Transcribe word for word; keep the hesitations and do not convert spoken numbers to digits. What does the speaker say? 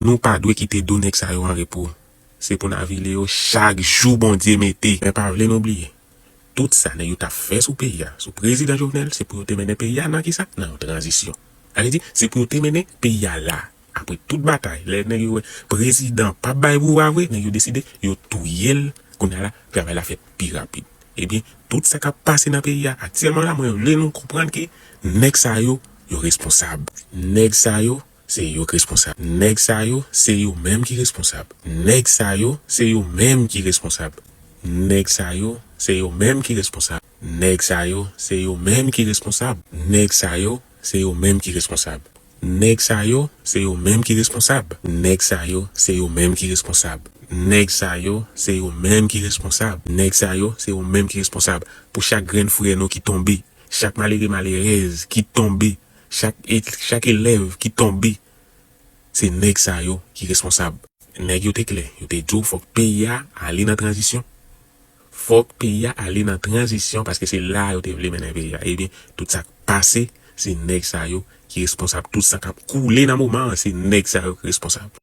Nou pa dwe kite do nèg sa yo an repo. Se pou n avili yo chak jou Bondye mete. Men pa vle nou bliye, tout sa nèg yo t ap fè sou peyi a, sou prezidan Jovenel, se pou yo te mennen peyi a nan kisa? Nan yon tranzisyon. Sa vle di, se pou yo te mennen peyi a la. Apre tout batay, lè nèg yo wè prezidan p ap bay pouvwa vre, nèg yo deside, yo touye l, kounye a la, travay la fèt pi rapid. Ebyen, tout sa k ap pase nan peyi a aktyèlman la, mwen vle nou konprann ke nèg sa yo, yo responsab. Nèg sa yo, se yo k responsab. Nèg sa yo, se yo menm ki responsab. Nèg sa yo, se yo menm ki responsab. Nèg sa yo, se yo menm ki responsab. Nèg sa yo, se yo menm ki responsab. Nèg sa yo, se yo menm ki responsab. Nèg sa yo, se yo menm ki responsab. Nèg sa yo, se yo menm ki responsab. Nèg sa yo, se yo menm ki responsab. Nèg sa yo, se yo menm ki responsab. Pou chak grenn frè nou ki tonbe, chak malere malerèz ki tonbe, chak, e- chak elèv ki tonbe, se nèg sa yo ki responsab. Nèg yo te klè, yo te di w fòk peyi a ale nan tranzisyon. Fòk peyi a ale nan tranzisyon paske se la yo te vle mennen peyi a. Ebyen, tout sa k pase, se nèg sa yo ki responsab. Tout sa k ap koule nan moman an, se nèg sa yo ki responsab.